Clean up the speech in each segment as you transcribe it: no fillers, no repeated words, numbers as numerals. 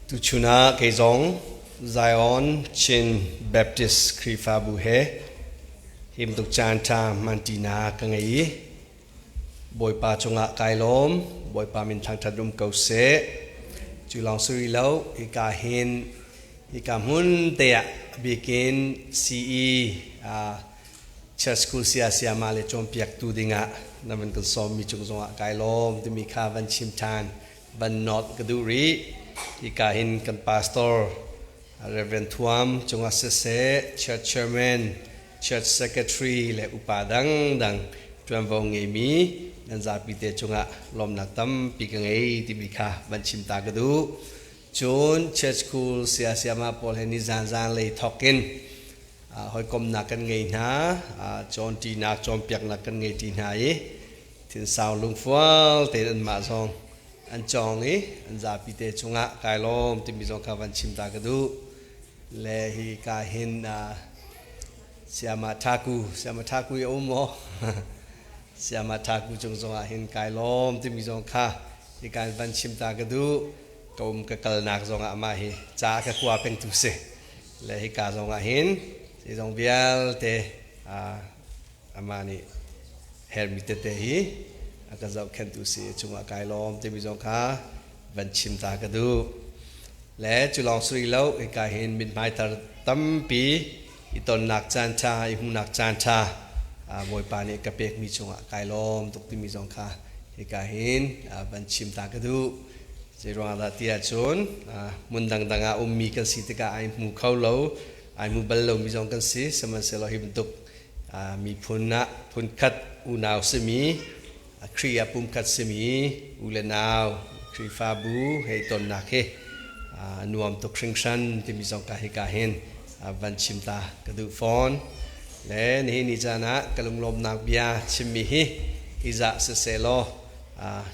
Tuchun ah kei zong Zion Chin Baptist Khrihfabu he himtuk caan ṭha hmanṭinak ka ngei i Bawipa cungah kai lawm. Bawipa min thangṭhat um ko seh. Cu lawng si rih lo, hika hin hika hmun te ah a bikin CE Church School saya sayama le cawnpiaktu dingah na van kan sawmmi cung zongah kai lawm timi kha van chim ṭhan van nawt ka duh rih. Hika hin kan pastor Reverend Thuam cungah siseh, church chairman, church secretary le upa dangdang ṭuanvo ngeimi nan zapi te cungah lawmnak tampi ka ngei timi kha van chim ta ka duh. Cun church school saya sayama pawl he nizan zanlei thawk in hawikomnak kan ngei hna, cawnṭinak, cawnpiaknak kan ngei ṭi hna i thinsau lungfual tein anmah zong an cawng i an zapi te cungah kai lawm timi zong kha van chim ta ka duh. Le hi ka hin Siama Thaku, Siama Thaku i a um maw? Siama Thaku cung zongah hin kai lawm timi zong kha hi kan van chim ta ka duh. Ka um ka kalnak zongah amah hi ca ka kua pengtu si. Le hika zongah hin zeizong vialte amah nih hermi tete hi a ka zohkhenhtu si cungah kai lawm timi zong kha van chim ta ka duh. Le cu lawng si rih lo, hika hin mithmai thar tampi i tonnak caan ṭha, i hmuhnak caan ṭha Bawipa nih ka pekmi cungah kai lawm tuk timi zong kha hika hin van chim ta ka duh. Zeiruang dah ti ahcun hmun dangdang ah ummi kan si tikah ai hmu kho lo, ai hmu bal lomi zong kan si. Sihmanhsehlaw hi bantuk miphun ah phunkhat unau simi, Khrih ah pumkhat simi u le nau Khrihfabu hei tonnak hi nuam tuk hringhran timi zong ka hika hin van chim ta ka duh fawn. Le nihin ni caan ah ka lunglawmnak bia chimmi hi izah siseh law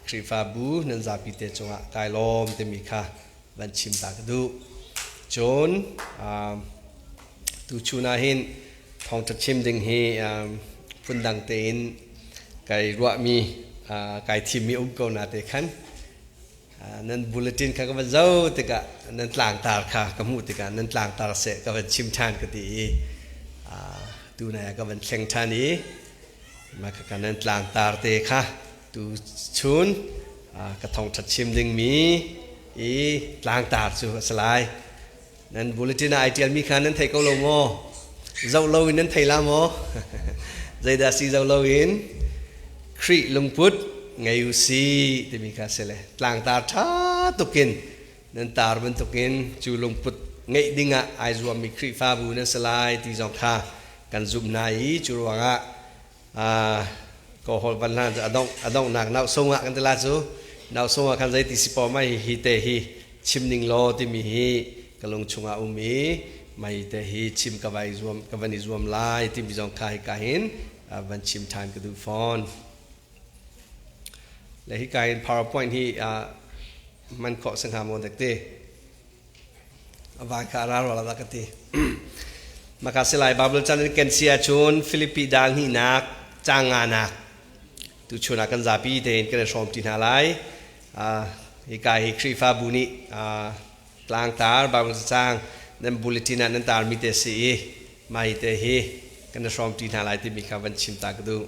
Khrihfabu nan zapi te cungah kai lawm timi kha van chim ta ka duh. Cun tuchun ah hin thawngṭha chim ding hi phundang tein kai ruahmi kai thimmi um ko na te khan nan bulletin kha ka van zoh tikah nan tlangtar kha ka hmuh tikah nan tlangtar seh ka van chim ṭhan ka ti i tunai ah ka van thleng ṭhan i mah khakha nan tlangtar te kha tu chun ka thawngṭha chim dingmi i tlangtar cu a si lai. Nan bulletin ah ai ṭialmi kha nan thei ko lo maw? Zoh loin nan thei la maw? Zeidah si zoh loin? Khrih lungput ngei u si timi kha si le tlangtar ṭha tukin nan tar bantukin cu lungput ngeih dingah ai zuammi Khrihfabu nan si lai ti zong kha kan zumh hna i cu ruangah ka hol van hlan cu a donghnak nau sung ah kan ti la cu nau sung ah khan zeiti si paw mai hi te hi chim ning law timi hi ka lung chungah um i mai te hi chim ka vai zuam ka van i zuam lai timi zong kha hika hin van chim ṭhan ka duh fawn le hika hin PowerPoint hi man khawh si hnga maw dek ti Van kha ra rawla ka ti. Maka silai Bible chan in ken si ahcun Filipi dal hnihnak caang nganak tu chun ah kan zapi tein kan i hrawm ti hna lai. Hika hi Khrihfabu nih tlangtar Bible cacang nan bulletin ah nan tarmi te si i mah hi te hi kan i hrawm ti hna lai timi kha van chim ta ka duh.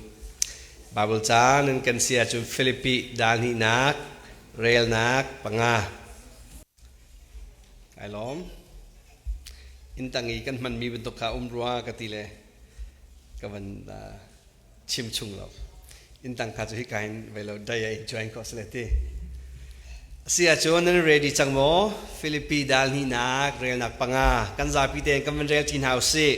Bible ca nan kan si ahcun Filipi dal hnihnak relnak panga. Kai lawm. Inn tang i kan hmanmi bantuk kha um rua ka ti le ka van chim chung lo. Inn tang kha cu hika hin vei lo dai ah in join ko sile ti. Asi ahcun nan ready cang maw? Filipi dal hnihnak relnak panga kan zapi tein kan van rel ṭi hna usih.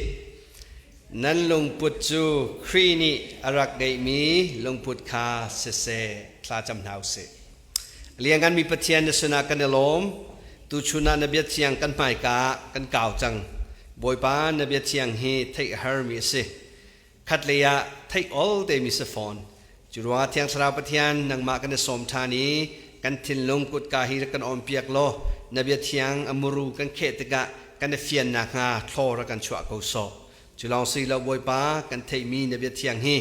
Nan lungput cu Khrih nih a rak ngeihmi lungput kha siseh thlacam hna usih. Liannganmi Pathian na sinah kan i lawm. Tuchun ah na bia thiang kan hmaika ah kan kau cang. Bawipa, na bia thiang hi theih a harmi a si. Khatlei ah theih ol temi si fawn. Cu ruangah Thiang Thlarau Pathian, nangmah kan i sawm ṭhan i kan thinlung kutka hi rak kan awnpiak law na bia thiang a muru kan kheh tikah kan i fian nakhnga thlaw rak kan chuah ko sawh. Cu lawng si lo Bawipa, kan theihmi na bia thiang hi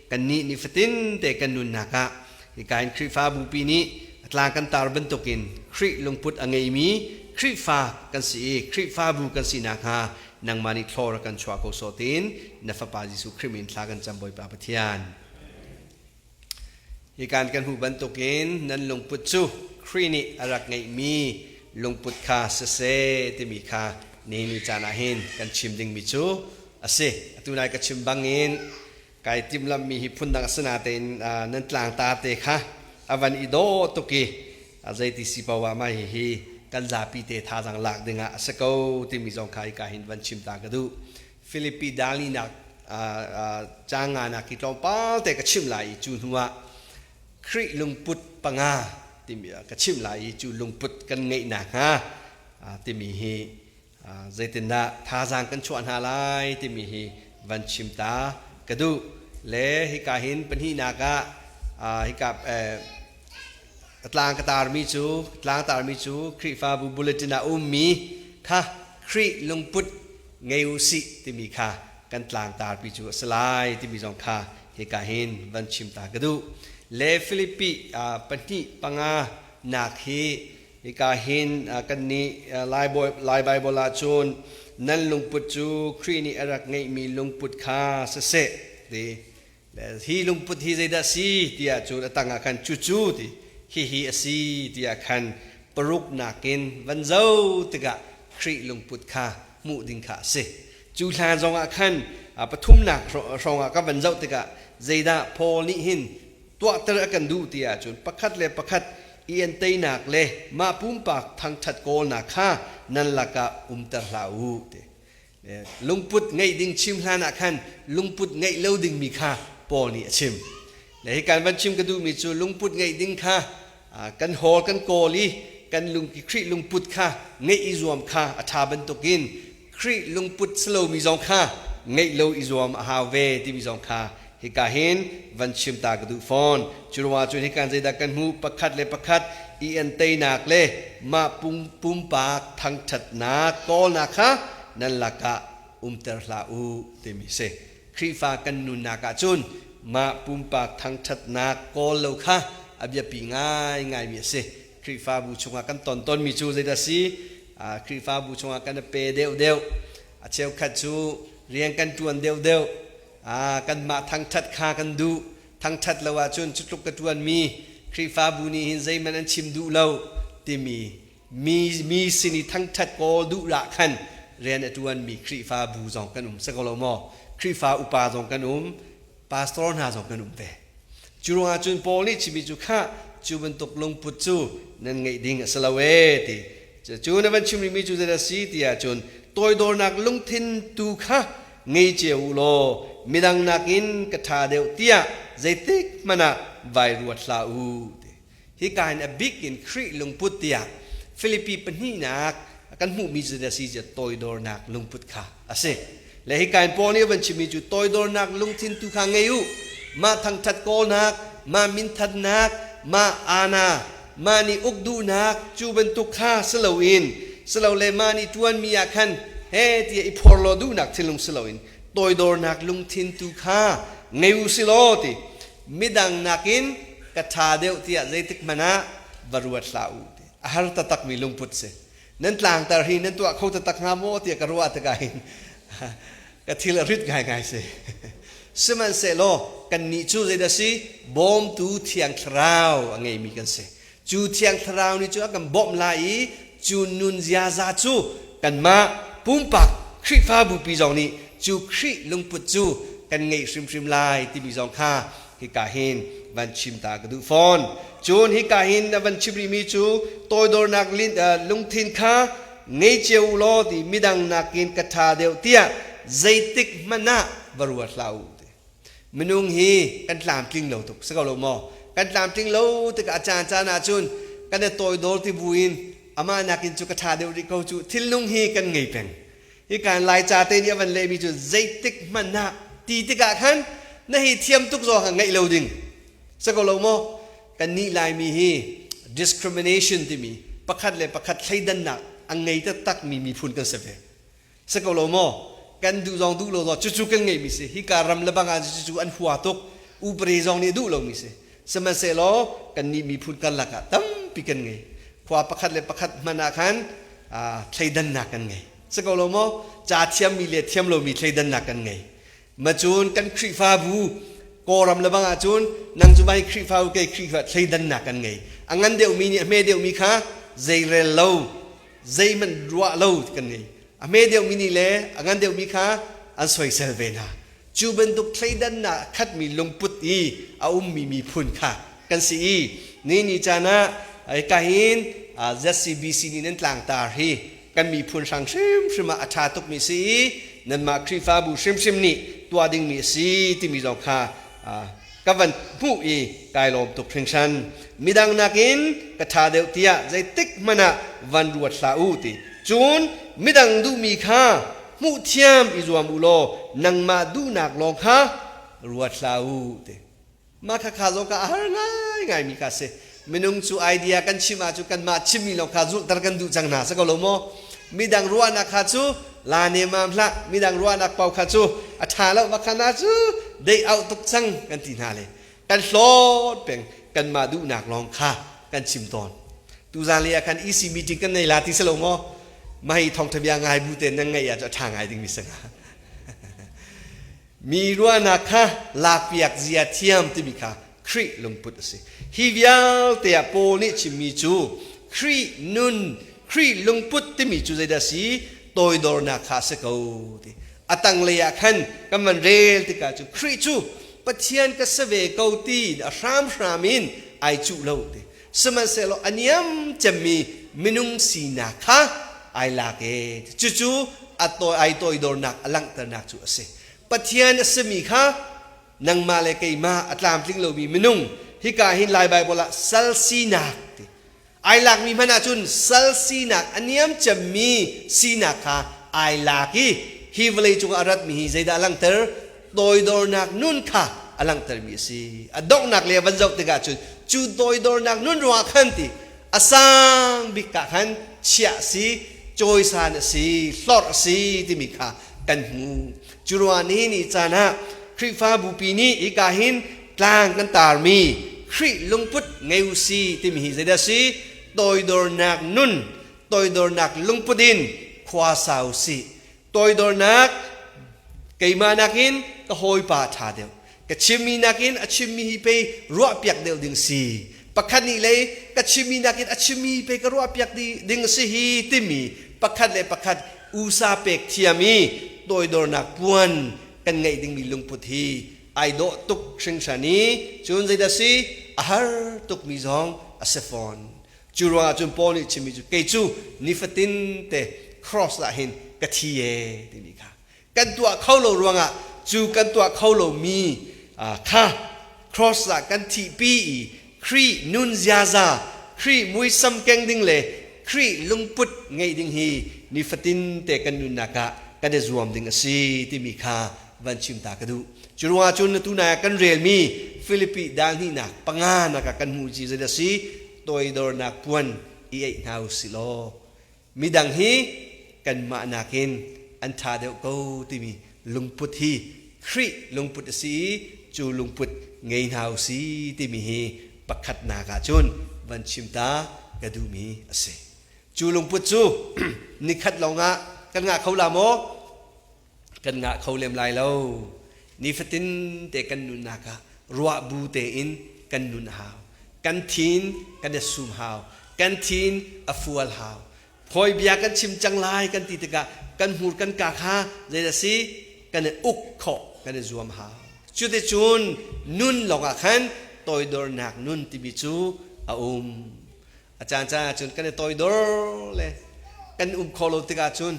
kannih nifatin te kan nunnak ah hika in Khrihfa bupi nih a tlang kan tar bantukin Khrih lungput a ngeimi Khrihfa kan si i Khrihfabu kan si nakhnga nangmah nih thlaw rak kan chuah ko sawh tiin na Fapa Jesuh Khrih min thla kan cam Bawipa Pathian. Hi kan kan hmuh bantukin nan lungput cu Khrih nih a rak ngeihmi lungput kha siseh timi kha nihin ni caan ah hin kan chim dingmi cu a si. Atu nai ka chim bangin kai timhlamhmi hi phundang a si natein nan tlangtar te kha a van i dawh tuk i zeiti si paoh ah mah hihi kan zapi te thazaang lak dingah a si ko timi zong kha hika hin van chim ta ka duh. Filipi dalinak caang nganak hi tlawmpal te ka chim lai i cu hnu ah Khrih lungput panga timi ka chim lai i cu lungput kan ngeih nakhnga timi hi zeitindah thazaang kan chuah hna lai timi hi van chim ta ka duh. Le hika hin pahnihnak ah hika tlang ka tarmi cu tlang tarmi cu Khrihfabu bulletin ah ummi kha Khrih lungput ngei u sih timi kha kan tlangtarpi cu a si lai timi zong kha hika hin van chim ta ka duh. Le Filipi pahnih panga nak hi hika hin kan nih Lai Baibal ah cun nan lungput cu Khrih nih a rak ngeihmi lungput kha siseh ti. Hi lungput hi zeidah si tiah cun a tangah khan cucu ti hihi a si tiah khan paruk nakin van zo tikah Khrih lungput kha hmuh ding kha a si. Cu hlan zongah khan pathumnak hrawngah ka van zoh tikah zeidah Paul nih hin tuahter a kan duh ti ahcun pakhat le pakhat i an teinak le mah pumpak thangṭhat kawlnak kha nan lakah umter hlah u ti. Lungput ngeih ding chim hlan ah khan lungput ngeih lo dingmi kha Paul nih a chim. Le hi kan van chim ka duhmi cu lungput ngeih ding kha kan hawl kan kawl i kan lung Khrih lungput kha ngeih i zuam kha a ṭha bantukin Khrih lungput si lomi zong kha ngeih lo i zuam a hau ve timi zong kha hika hin van chim ta ka duh fawn. Cu ruangah cun hikan zeidah kan hmuh pakhat le pakhat i an teinak le mah pumpak thangṭhatnak kawlnak kha nan lakah umter hlah u timi si. Khrihfa kan nunnak ah cun mah pumpak thangṭhatnak kawl lo kha a biapi ngaingaimi a si. Khrihfabu chungah kan ton tawnmi cu zeidah si? Khrihfabu chungah kan i pe deuhdeuh. A cheukhat cu rian kan ṭuan deuhdeuh. Kanmah thangṭhat kha kan duh. Thangṭhat lo ahcun cu tluk ka ṭuanmi Khrihfabu nih hin zeihmanh an chim duh lo timi mi mi sin i thangṭhat kawl duh lah khan rian a ṭuanmi Khrihfabu zong kan um si ko lo maw? Khrihfa upa zong kan um, pastor hna zong kan um ve. Cu ruangah cun Paul nih chimmi cu khah cu bantuk lungput cu nan ngeih ding a si lo ee ti. Cu na van chim rihmi cu zeidah a si ti ahcun toidornak lungthin tu kha ngei cio u law midang nakin ka ṭha deuh tiah zeitik hmanh ah vai ruat hlah u. Hika hin a bik in Khrih lungput tiah Filipi pahnihnak kan hmuhmi cu zeidah a si tiah toidornak lungput kha a si. Le hika in Paul nih a van chimmi cu toidornak lungthin tu kha ngei u. Mah thangṭhat kawlnak, mah minthatnak, mah aana, mah nih uk duhnak cu bantuk kha si loin silole mah nih ṭuanmi ah khan he tiah i phorhlaw duhnak thinlung si loin toidornak lungthin tu kha ngei u si law ti midang nakin ka ṭha deuh tiah zeitik hmanh ah va ruat hlah u ti a har taktakmi lungput si. Nan tlangtar hi nan tuah kho taktak hnga maw tiah ka ruah tikah hin ka thil a rit ngaingai si. Sihmanhsehlaw kannih cu zeidah si bawmtu Thiang Thlarau a ngeimi kan si. Cu Thiang Thlarau nih cu a kan bawmh lai i cu nun ziaza cu kanmah pumpak Khrihfabu pi zong nih cu Khrih lungput cu kan ngeih hrimhrim lai timi zong kha hika hin van chim ta ka duh fawn. Cun hika hin na van chim rihmi cu toidornak lungthin kha ngei cio u law ti midang nakin ka ṭha deuh tiah zeitik hmanh ah va ruat hlah u ti. Minung hi kan tlamtling lo tuk si ko lo maw? Kan tlamtling lo tikah a caan caan ahcun kan i toidor ti buin amah nakin cu ka ṭha deuh rih ko cu thinlung hi kan ngei peng. Hi kan Laica te nih a van lehmi cu zeitik hmanh ah ti tikah khan na hi thiam tuk zong kha ngeih lo ding si ko lo maw? Kannih Laimi hi discrimination timi pakhat le pakhat thleidannak a ngei taktakmi miphun kan si ve. Si ko lo maw? Kan duh zong duh lo zong cucu kan ngeihmi si. Hika ram le bang ah cucu an hua tuk. Upare zong nih duh lomi si. Sihmanhsehlaw kannih miphun karlak ah tampi kan ngei. Khua pakhat le pakhat hmanh ah khan. thleidannak kan ngei. Si ko lo maw? Ca thiammi le thiam lomi thleidannak kan ngei. Macun kan Khrihfabu Kawlram le bang ahcun nang cu mai Khrihfabu kei Khrihfa thleidannak kan ngei. A ngan deuhmi nih a hme deuhmi kha zeirel lo, zeihmanh ruah lo kan ngei. A hme deuhmi nih le a ngan deuhmi kha an soisel ve hna. Cu bantuk thleidannak a khatmi lungput i a ummi miphun kha kan si i ni ni caan ah hika hin ZCBC nih nan tlangtar hi kan miphun hrang hrimhrim ah a ṭha tukmi si i nanmah Khrihfabu hrimhrim nih tuah dingmi a si timi zong kha ka van hmuh i kai lawm tuk hringhran. Midang nakin ka ṭha deuh tiah zeitik hmanh ah van ruat hlah u ti. Cun midang duhmi kha hmuh thiam i zuam u law nangmah duhnak lawng kha ruat hlah u ti. Mah khakha zong ka a har ngaingaimi kha si. Minung cu idea kan chim ahcun kanmah chimmi lawng kha zulhter kan duh cang hna si ko lo maw? Midang ruahnak kha cu la nemam hlah, midang ruahnak paoh kha cu a ṭha lo va kha na cu dei auh tuk cang kan ti hna le kan hlawt peng kanmah duhnak lawng kha kan chim tawn. Tuzan lei ah khan EC meeting kan nei la ti si lo maw? Mah hi thawngṭha bia ngai bu tein nan ngaih ahcun a ṭha ngai dingmi si hnga. Mi ruahnak kha lakpiak zia thiam timi kha Khrih lungput a si. Hi vialte ah Paul nih chimmi cu Khrih nun, Khrih lungput timi cu zeidah a si? Toidornak kha a si ko ti. A tanglei ah khan kan van rel tikah cu Khrih cu Pathian ka si ve ko ti a hramhram in ai cuh lo ti. Sihmanhsehlaw a niam cemmi minung sinak kha ai lak e. Cucu a toi ai toidornak a langhternak cu a si. Pathian a simi kha nangmah le keimah a tlamtling lomi minung hika hin Lai Baibal ah sal sinak ti ai lakmi hmanh ahcun sal sinak a niam cemmi sinak kha ai lak i hi vawlei cungah a ratmi hi zeidah a langhter toidornak nun kha a langhtermi a si. A donghnak le van zoh tikah cun cu toidornak nun ruangah khan ti a sang bik ah khan chiah a si, cawisan a si, hlorh a si timi kha kan hmu. Cu ruangah nihin ni caan ah Khrihfabu pi nih hika hin tlang kan tarmi Khrih lungput ngei u si timi hi zeidah a si? Toidornak nun, toidornak lungput in khua sa u sih. Toidornak keimah nakin ka hawipa a ṭha deuh. Ka chimmi nakin a chimmi hi pei ruahpiak deuh ding si. Pakhat nih lei ka chimmi nakin a chimmi hi pei ka ruahpiak ding si hi timi pakhat le pakhat usa pek thiam i toidornak puan kan ngeih dingmi lungput hi ai dawh tuk hringhran i cun zeidah si a har tukmi zong a si fawn. Cu ruangah cun Paul nih chimmi cu kei cu nifatin te cross ah hin ka thi e timi kha kan tuah kho lo ruangah cu kan tuah kho lomi kha cross ah kan thihpi i Khrih nun ziaza Khrih muisam keng ding le Khrih lungput ngeih ding hi nifatin te kan nunnak ah kan i zuam ding a si timi kha van chim ta ka duh. Cu ruangah cun atu nai ah kan relmi Filipi dal hnihnak panganak ah kan hmuh ci zeidah si toidornak puan i eih hna u sih law midang hi kanmah nakin an ṭha deuh ko timi lungput hi Khrih lungput a si i cu lungput ngei hna u si timi hi pakhatnak ah cun van chim ta ka duhmi a si. Cu lungput cu nikhat lawngah kan ngah kho la maw? Kan ngah kho lem lai lo. Nifatin te kan nunnak ah ruah bu tein kan nun a hau. Kan thin kan i sum hau. Kan thin a fual hau. Hawi bia kan chim cang lai kan ti tikah kan hmur kan ka kha zei a si kan i uk khawh kan i zuam hau. Cuticun nun lawngah khan toidornak nun timi cu a um. A caan caan ahcun kan i toidor le kan um kho lo tikah cun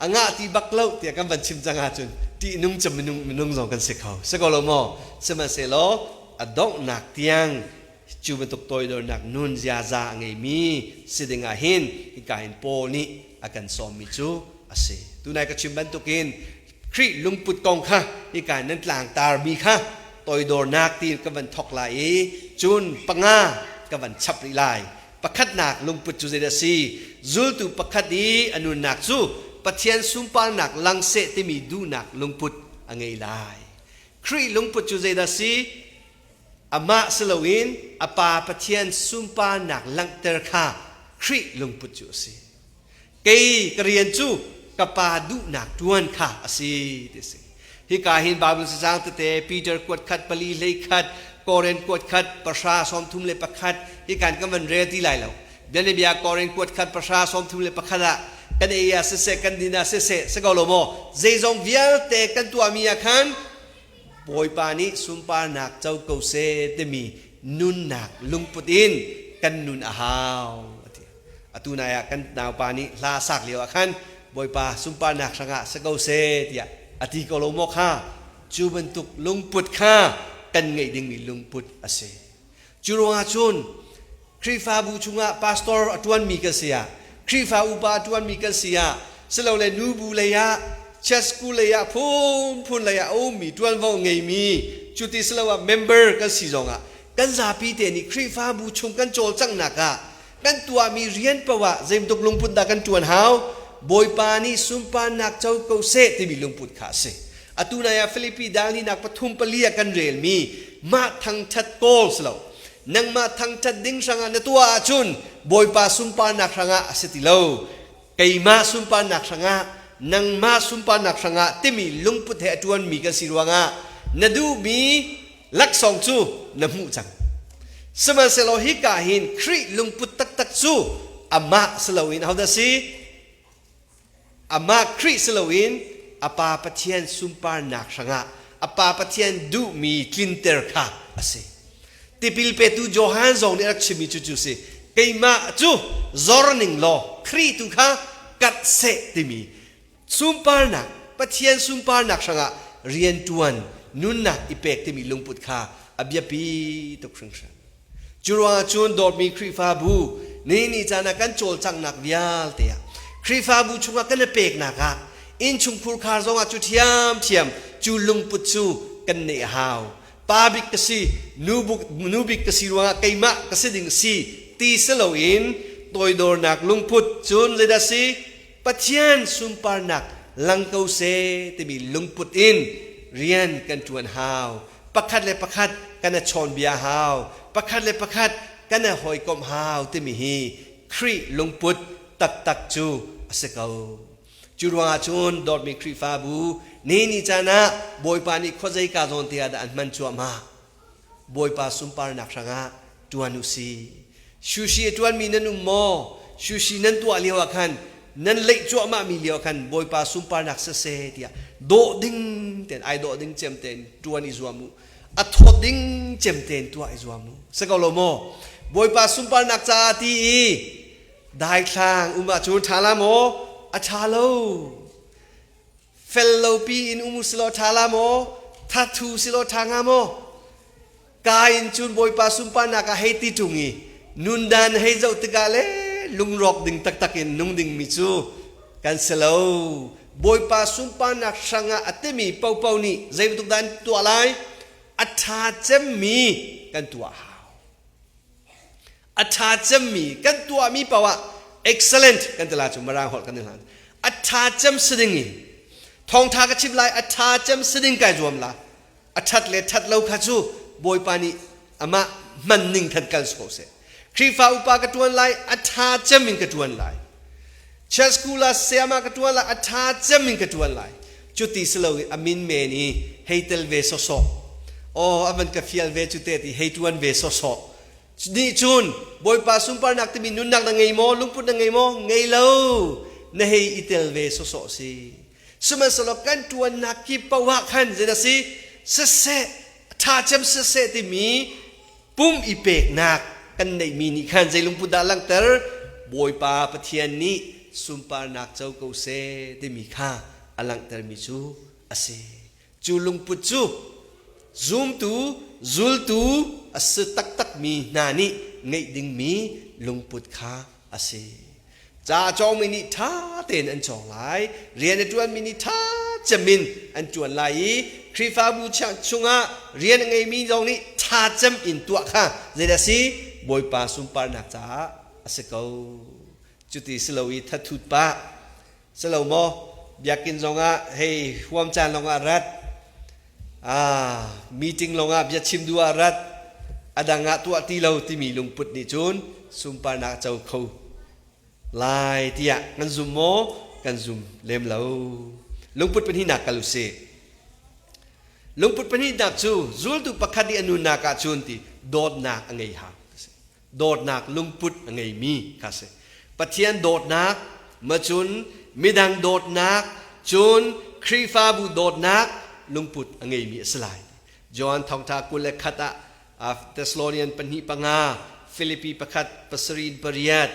a ngah ti bak lo tiah kan van chim cang ahcun ṭihnung cem minung minung zong kan si kho si ko lo maw sihmanhsehlaw a donghnak tiang cu bantuk toidornak nun ziaza a ngeimi si ding ah hin hika hin Paul nih a kan sawmmi cu a si tunai ka chim bantukin Khrih lungput kong kha hika nan tlangtarmi kha toidornak ti ka van thok lai i cun panga ka van chap rih lai Pakhatnak lungput cu zeidah a si? Zultu pakhat i a nunnak cu Pathian sunparnak lang seh timi duhnak lungput a ngei lai. Khrih lungput cu zeidah a si? Amah si loin a Pa Pathian sunparnak langhter kha Khrih lungput cu a si. Kei ka rian cu ka pa duhnak ṭuan kha a si ti a si. Hika hin Bible cacang tete Peter kuat khat pali hlei khat Korin kuat khat pahra 31 hikan kan van rel ti lai lo. Bianabia Korin kuat khat pahra 31 ah kan ei ah siseh kan din ah siseh si ko lo maw zeizong vialte kan tuahmi ah khan Bawipa nih sunparnak co ko seh timi nunnak lungput in kan nun a hau a ti. Atu nai ah kan naupa nih hla sak lio ah khan Bawipa sunparnak hrangah si ko seh tiah a ti ko lo maw kha cu bantuk lungput kha kan ngeih dingmi lungput a si. Cu ruangah cun Khrihfabu chungah pastor a ṭuanmi kan si ah, Khrihfa upa a ṭuanmi kan si ah, silole nubu lei ah, church school lei ah, phunphun lei ah a ummi ṭuanvo ngeimi, cuti siloah member kan si zongah kan zapi te nih Khrihfabu chung kan cawlcanghnak ah kan tuahmi rian paoh ah zeibantuk lungput dah kan ṭuan hau? Bawipa nih sunparnak co ko seh timi lungput kha a si. Atu nai ah Filipi dal ninak pathum pali ah kan relmi mah thangṭhat kawl si lo. Nangmah thangṭhat ding hrangah na tuah ahcun Bawipa sunparnak hrangah a si ti lo. Keimah sunparnak hrangah, nangmah sunparnak hrangah timi lungput he a ṭuanmi kan si ruangah na duhmi laksawng cu na hmuh cang. Sihmanhsehlaw hika hin Khrih lungput taktak cu amah si loin ahodah si? Amah Khrih si loin a Pa Pathian sunparnak hrangah a Pa Pathian duhmi tlinter kha a si. Tipil petu Johan zong nih a rak chimmi cu cu si. Keimah cu zor ning law Khrih tu kha kat seh timi sunparnak Pathian sunparnak hrangah rianṭuan nunnak i pek timi lungput kha a biapi tuk hringhran. Cu ruangah cun dawtmi Khrihfabu ni ni caan ah kan cawlcanghnak vialte ah Khrihfabu chungah kan i peknak ah innchungkhur khar zongah cu ṭhiamṭhiam cu lungput cu kan neih a hau. Pa bik ka si, nu, nu bik ka si ruangah keimah ka si ding si ti si loin toidornak lungput cun zeidah si Pathian sunparnak lang ko seh timi lungput in rian kan ṭuan hau. Pakhat le pakhat kan i chawnbia hau. Pakhat le pakhat kan i hawikomh hau timi hi Khrih lungput taktak cu a si ko. Cu ruangah cun dawtmi Khrihfabu ni ni caan ah Bawipa nih khuazeika zawn te ah dah an hman cuahmah. Bawipa sunparnak hrangah ṭuan u si. Sushi a ṭuanmi nan um maw? Sushi nan tuah lio ah khan nan leih cuahmahmi lio ah khan Bawipa sunparnak siseh tiah dawh ding tein ai dawh ding cem tein ṭuan i zuam u. A thawt ding cem tein tuah i zuam u. Si ko lo maw? Bawipa sunparnak caah ti i daithlang um ahcun ṭha la maw? A ṭha lo. Fel lo pi in um u silaw ṭha la maw? Thathu silaw ṭha hnga maw? Ka in cun Bawipa sunparnak ah hei ti ṭung i nundan hei zoh tikah le lungrawk ding taktak in nung dingmi cu kan si lo. Bawipa sunparnak hrangah a timi paohpaoh nih zei bantuk dah an tuah lai? A ṭha cemmi kan tuah hau. A ṭha cemmi kan tuahmi paoh ah excellent kan ti lai cu Mirang holh kan i hlan. A ṭha cem si ding i thawngṭha ka chim lai a ṭha cem si ding kai zuam la. A ṭhat le ṭhat lo kha cu Bawipa nih amah hman ning khan kal ko seh. Khrihfa upa ka ṭuan lai a ṭha cem in ka ṭuan lai. Church school ah sayama ka ṭuan lai a ṭha cem in ka ṭuan lai. Cuti si lo i a min men i hei tel ve sawsawh. Aw a van ka fial ve cu te ti hei ṭuan ve sawsawh. Nih cun Bawipa sunparnak timi nunnak na ngei maw lungput na ngei maw ngei lo na hei i tel ve sawsawh si sihmanhsehlaw kan ṭuannak kip paoh ah khan zeidah si siseh ṭha cem siseh timi pum i peknak kan neihmi nih khan zei lungput dah langhter Bawipa Pathian nih sunparnak co ko seh timi kha a langhtermi cu a si Cu lungput cu zumtu, zultu a si taktakmi hna nih ngeih dingmi lungput kha a si. Ca a cawngmi nih ṭha tein an cawng lai, rian a ṭuanmi nih ṭha cem in an ṭuan lai i Khrihfabu chungah rian a ngeimi zong nih ṭha cem in tuah kha zeidah a si? Bawipa sunparnak caah a si ko. Cuti si lo i thathut pah Si lo maw? Biakinn zongah hei huam caan longah rat. Ah, meeting longah bia chim duh ah rat. A dang ah tuah ti lo timi lungput nih cun sunparnak co kho. Lai tiah kan zum maw? Kan zum lem lo. Lungput pahnihnak kal usih. Lungput pahnihnak cu zultu pakhat i a nunnak ah cun ti dawtnak a ngei hau. Dawtnak lungput a ngeimi kha si. Pathian dawtnak, macun midang dawtnak, cun Khrihfabu dawtnak lungput a ngeimi a si lai. Johan thawngtha 21 ah Thessalonian pahnih panga, Filipi pakhat pasarih in pariat,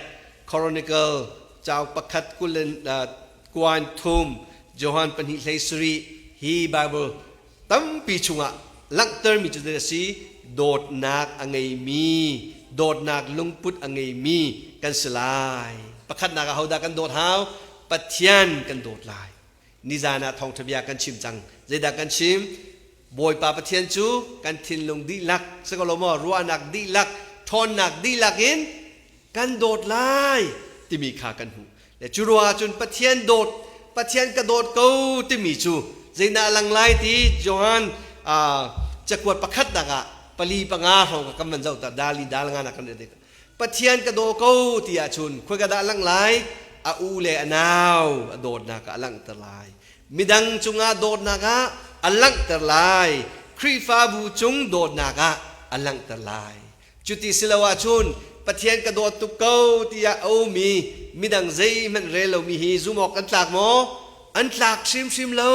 Chronicle cauk pakhat kul in kuan thum, Johan pahnih hlei sarih hi Bible tampi chungah langhtermi cu a si dawtnak a ngeimi dawtnak lungput a ngeimi kan si lai. Pakhatnak ah hodah kan dawt hau? Pathian kan dawt lai. Nizan ah thawngṭha bia kan chim cang. Zeidah kan chim? Bawipa Pathian cu kan thinlung dihlak, si ko lo maw, ruahnak dihlak, ṭhawnnak dihlak in kan dawt lai timi kha kan hmuh. Le cu ruangah cun Pathian dawt, Pathian ka dawt ko timi cu zeidah a lang lai ti Johan cakuat pakhatnak ah pali panga hrawng ka kan van zoh ta dali dal nga nak kan ret Pathian ka daw ko ti ahcun khoi ka dah lang lai? A u le a nau a dawtnak ah a langhter lai. Midang cungah dawtnak ah a langhter lai. Khrihfabu cung dawtnak ah a langhter lai. Cuti si lo ahcun Pathian ka dawt tuk ko tiah a ummi midang zeihmanh rel lomi hi zum awk an tlak maw? An tlak hrimhrim lo.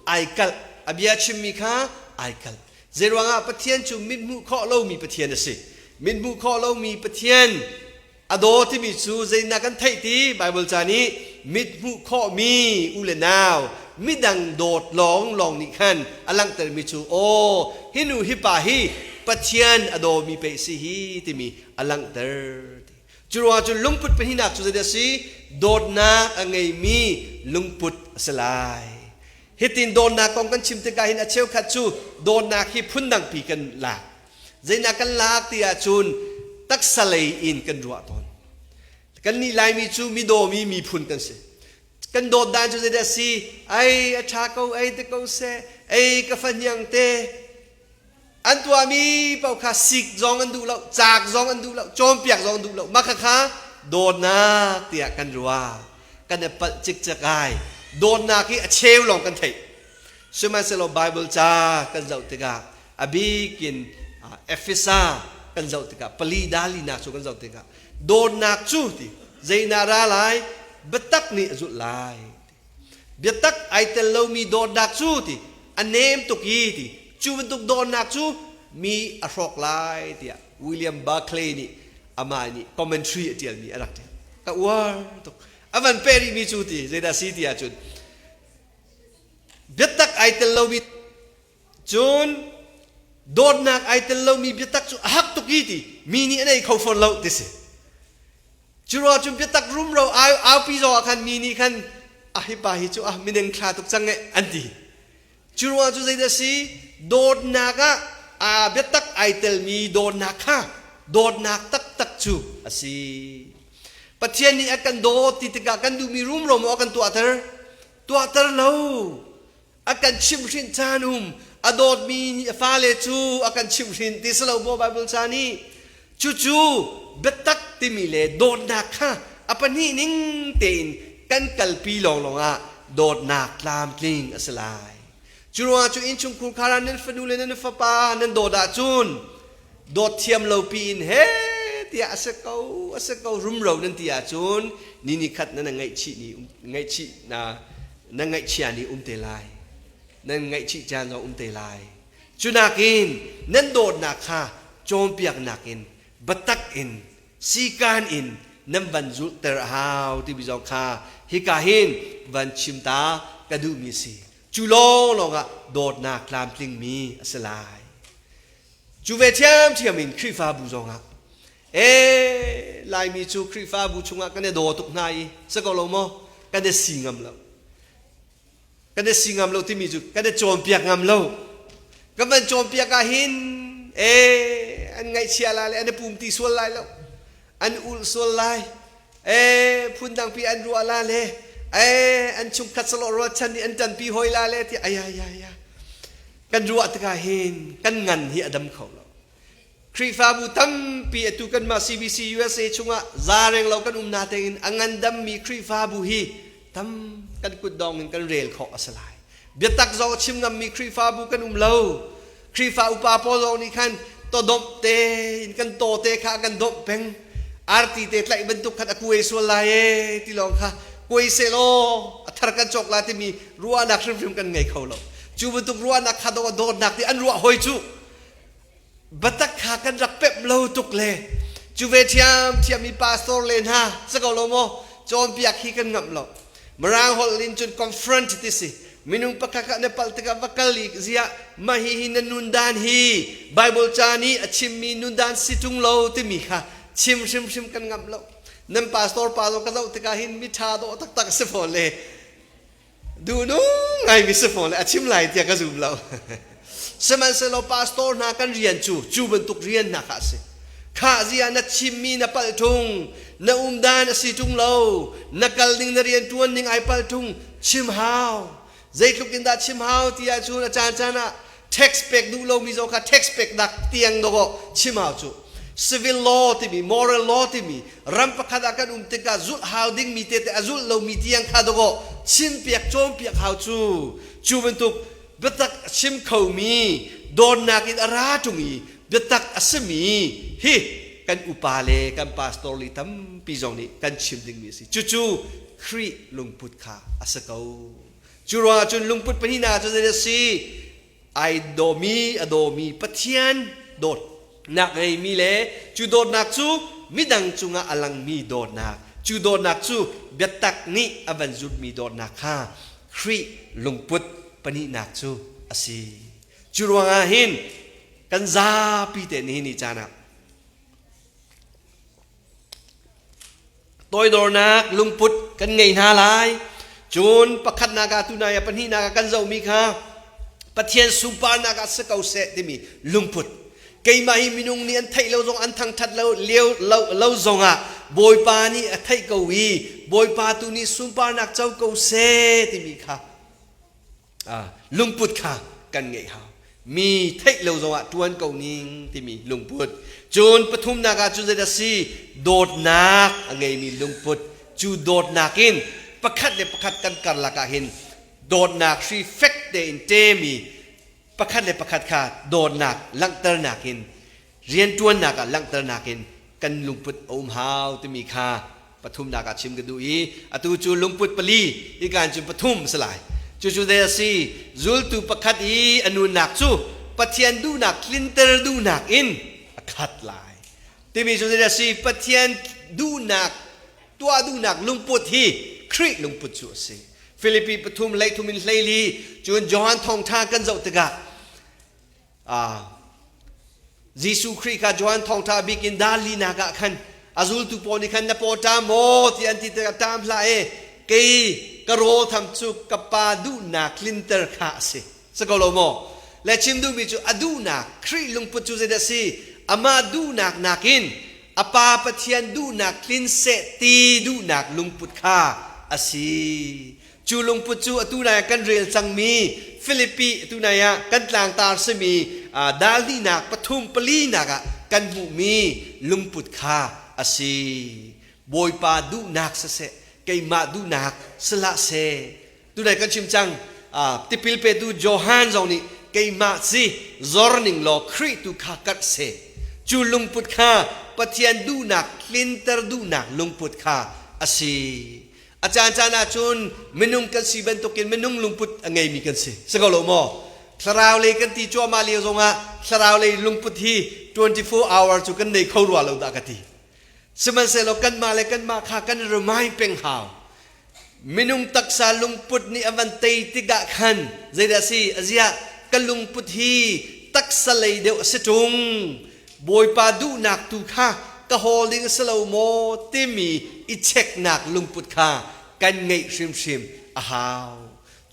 Ai kalh. A bia chimmi kha ai kalh. Zeiruangah Pathian cu mithmuh khawh lomi Pathian a si. Mithmuh khawh lomi Pathian a daw timi cu zeinak kan theih ti Bible ca nih mithmuh khawhmi u le nau midang dawt lawng lawng nih khan a langhtermi cu aw hi nu hi pa hi Pathian a dawmi pei si hi timi a langhter ti. Cu ruangah cun lungput pahnihnak cu zeidah a si? Dawtnak a ngeimi lungput a si lai. Hitin dawtnak kong kan chim tikah hin a cheukhat cu dawtnak hi phundangpi kan lak. Zeinak kan lak ti ahcun taksa lei in kan ruah tawn. Kannih Laimi cu midawmi miphun kan si. Kan dawt dan cu zeidah si? Ai a ṭha ko, ai te ko seh, ei ka fahniang te. An tuahmi paoh kha sik zong an duh lo, caak zong an duh lo, cawnpiak zong an duh lo. Mah khakha dawtnak tiah kan ruah. Kan i palh cikcek ai. Dawtnak hi a cheu lawng kan theih. Sihmanhsehlaw Bible ca kan zoh tikah a bik in Efesa kan zoh tikah pali dalinak cu kan zoh tikah dawtnak cu ti zeidah ra lai biatak nih a zulh lai Biatak ai tel lomi dawtnak cu ti a nem tuk i ti cu bantuk dawtnak cu mi a hrawk lai tiah William Barclay nih amah nih commentary a ṭialmi a rak ṭial. Ka uar tuk. A van peh rihmi cu ti zeidah si ti ahcun biatak ai tel lomi cun dawtnak ai tel lomi biatak cu a hak tuk i ti mi nih an ei kho fawn lo ti si. Cu ruang cun biatak rumro aupi zong ah khan mi nih khan a hi pa hi cu ah mineng thla tuk cang eh an ti. Cu ruang cu zeidah si dawtnak ah aa biatak ai telmi dawtnak kha dawtnak taktak cu a si. Pathian nih a kan dawt ti tikah kan duhmi rumro maw a kan tuahter? Tuahter lo. A kan chimhhrinh caan um a dawtmi fale cu a kan chimhhrinh ti si lo maw Bible ca nih cucu biatak timi le dawtnak kha a pahnih ning tein kan kalpi lawnglawng ah dawtnak tlamtling a si lai. Cu ruangah cu innchungkhur khar ah nan fanu le nan fapa nan dawt ahcun dawt thiam lo piin he tiah a si ko a si ko rumro nan ti ahcun ni ni khat nan ngaihchih ni ngaihchih na nan ngaihchia ni um te lai nan ngaihchih caan zong um te lai cu nakin nan dawtnak kha cawnpiaknak in biatak in sikan in nan van zulhter a hau timi zong kha hika hin van chim ta ka duhmi si cu lawnglawng ah dawtnak tlamtlingmi a si lai cu ve ṭhiamṭhiam in Khrihfabu zongah ee Laimi cu Khrihfabu chungah kan i daw tuk hna i si ko lo maw kan i si ngam lo kan i si ngam lo timi cu kan i cawnpiak ngam lo kan van cawnpiak ah hin ee an ngaihchia lai le an i pum ti sual lai lo an ulh sual lai ee phundangpi an ruah la le ee an chungkhat salawh rualchan nih an ṭanpi hoi la le ti ai ai ai kan ruah tikah hin kan ngan hi a dam kho lo. Khrihfabu tampi atu kanmah CBC USA chungah za reng lo kan um na tein a ngandammi Khrihfabu hi tam kan kutdong in kan rel khawh a si lai. Biatak zong a chim ngammi Khrihfabu kan um lo. Khrihfa upa pawl zong nih khan tawdomh te in kan taw te kha kan domh peng. Arti te tlaih bantuk khan a kuai sual lai ee ti lawng kha kuai sehlaw a thar kan cawk la timi ruahnak hrimhrim kan ngei kho lo. Cu bantuk ruahnak kha dawh dawtnak ti an ruah hoi cu. Biatak kha kan rak pemh lo tuk le cu ve ṭhiamṭhiam i pastor le hna si ko lo maw cawnpiak hi kan ngamh lo. Mirang holh in cun confront ti si. Minung pakhat kha na palh tikah va kal i ziah mah hihi na nundan hi Bible ca nih a chimmi nundan si ṭung lo timi kha chim hrimhrim kan ngamh lo. Nan pastor pa zong ka zoh tikah hin mi ṭha dawh taktak a si fawn le duhnung ngaimi si fawn le a chim lai tiah ka zum lo. Sihmanhsehlaw pastor hna kan rian cu cu bantuk rian hna kha a si. Khah zia na chimmi na palh ṭung, na umdan a si ṭung lo, na kal ning na rian ṭuan ning ai palh ṭung, chim hau. Zeitluk in dah chim hau ti ahcun a caan caan ah tax pek duh lomi zong kha tax pek dak tiang dawh chim hau cu. Civil law timi, moral law timi, ram pakhat ah kan um tikah zulh hau dingmi tete a zulh lomi tiang kha dawh chimpiak cawnpiak hau cu. Cu bantuk biatak a chim khomi dawtnak in a ra ṭung i biatak a simi hi kan upa le kan pastor li tampi zong nih kan chim dingmi a si. Cucu Khrih lungput kha a si ko. Cu ruangah cun lungput pahnihnak cu zei a si? Ai dawmi a dawmi Pathian dawtnak ngeimi le cu dawtnak cu midang cungah a langmi dawtnak, cu dawtnak cu biatak nih a van zutmi dawtnak kha Khrih lungput pahnihnak cu a si. Cu ruangah hin kan zapi te nihin ni caan ah Toidornak lungput kan ngei hna lai. Cun pakhatnak ah tunai ah pahnihnak ah kan zohmi kha Pathian sunparnak ah si ko seh timi lungput. Keimah hi minung nih an theih lo zong an thangthat lo lio lo, lo zongah Bawipa nih a theih ko i Bawipa tu nih sunparnak co ko seh timi kha lungput kha kan ngeih hau. Mi theih lo zongah ṭuan ko ning timi lungput. Cun pathumnak ah cu zei dah si? Dawtnak a ngeimi lungput. Cu dawtnak in pakhat le pakhat kan karlak ah hin dawtnak hri fek tein ṭemi pakhat le pakhat kha dawtnak langhternak in rianṭuannak ah langhternak in kan lungput a um hau timi kha pathumnak ah chim ka duh i atu cu lungput pali hikan cu pathum si lai. Cucu zei a si? Zultu pakhat i a nunnak cu Pathian duhnak tlinter duhnak in a khat lai timi cu zei a si? Pathian duhnak tuah duhnak lungput hi Khrih lungput cu a si. Filipi pathum hleithum in 14 cun Johan thawngṭha kan zoh tikah Jesuh Khrih kha Johan thawngṭha bik in dar linak ah khan a zultu pawl nih khan na paw ṭam maw ti an ti tikah ṭam hlah e kei ka rawl tham cu ka pa duhnak tlinter kha a si si ko lo maw? Le chim duhmi cu a duhnak Khrih lungput cu zeidah a si? Amah duhnak nakin a pa Pathian duhnak tlin seh ti duhnak lungput kha a si. Cu lungput cu atu nai ah kan rel cangmi Filipi atu nai ah kan tlangtar simi dal hnihnak pathum palinak ah kan hmuhmi lungput kha a si. Bawipa duhnak siseh, keimah duhnak si hlah seh. Tunai kan chim cang tipil petu Johan zong nih keimah si zor ning law Khrih tu kha karh seh. Cu lungput kha Pathian duhnak tlinter duhnak lungput kha a si. A caancaan ahcun minung kan si bantukin minung lungput a ngeimi kan si. Si ko lo maw? Thlarau lei kan ti cuahmah lio zongah thlarau lei lungput hi 24 hour cu kan nei kho rua lo dah ka ti. Sihmanhsehlaw kanmah le kanmah kha kan remind peng hau. Minung taksa lungput nih a van tei tikah khan zeidah si? Aziah ka lungput hi taksa lei deuh a si ṭung. Bawipa duhnak tu kha ka hawl ding a si lo maw timi i cheknak lungput kha kan ngeih hrimhrim a hau.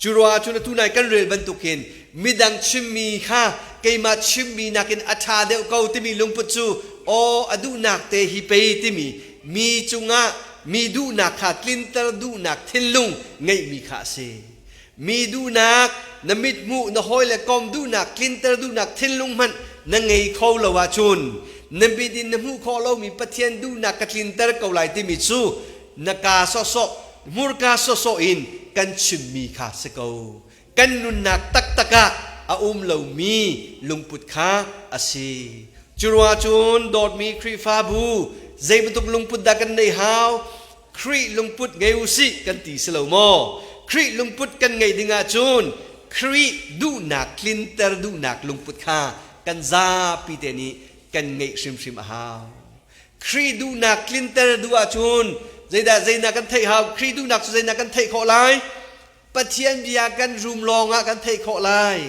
Cu ruangah cun atu nai kan rel bantukin midang chimmi kha keimah chimmi nakin a ṭha deuh ko timi lungput cu aw a duhnak te hi pei timi mi cungah mi duhnak kha tlinter duhnak thinlung ngeihmi kha a si. Mi duhnak, na mithmuh, na hawi le kom duhnak, tlinter duhnak thinlung hmanh na ngei kho lo ahcun Na mit in na hmuh khawh lomi Pathian duhnak ka tlinter ko lai timi cu na kaa sawhsawh, hmurka sawhsawh in kan chimmi kha si ko. Kan nunnak taktak ah a um lomi lungput kha a si. Cu ruangah cun dawtmi Khrihfabu zei bantuk lungput dah kan neih hau? Khrih lungput ngei u sih kan ti si lo maw? Khrih lungput kan ngeih ding ahcun Khrih duhnak tlinter duhnak lungput kha kan zapi te nih kan ngeih hrimhrim a hau. Khrih duhnak tlinter duh ahcun zeidah zeinak kan theih hau? Khrih duhnak cu zeinak kan theih khawh lai? Pathian bia kan rum lawngah kan theih khawh lai.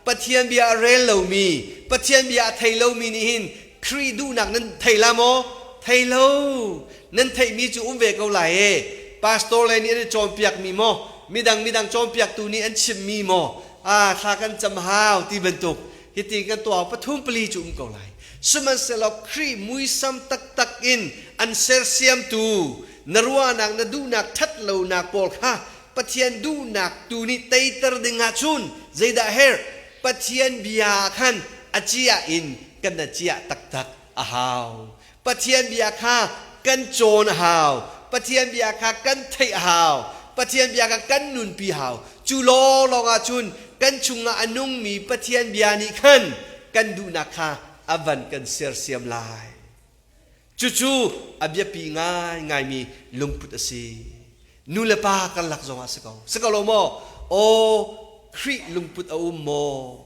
Pathian bia a rel lomi, Pathian bia a thei lomi nih hin Khrih duhnak nan thei la maw? Thei lo. Nan theihmi cu um ve ko lai e. Pastor le nih an i cawnpiakmi maw? Midang midang cawnpiaktu nih an chimmi maw? Ah, thla kan cam hau ti bantuk. Hiti kan tuah pathum pali cu um ko lai. Sihmanhsehlaw Khrih muisam taktak in an sersiamtu na ruahnak na duhnak ṭhat lonak pawl kha Pathian duhnak tu nih teiter ding ahcun zeidah herh? Pathian bia ah khan a ciah in kan a ciah taktak a hau. Pathian bia kha kan cawn a hau. Pathian bia kha kan theih a hau. Pathian bia kha kan nunpi hau. Cu lawnglawng ahcun kan chungah a nungmi Pathian bia nih khan kan duhnak kha a van kan sersiam lai. Cucu a biapi ngaingaimi lungput a si. Nu le pa karlak zongah si ko. Si ko lo maw? Aw, Khrih lungput a um maw?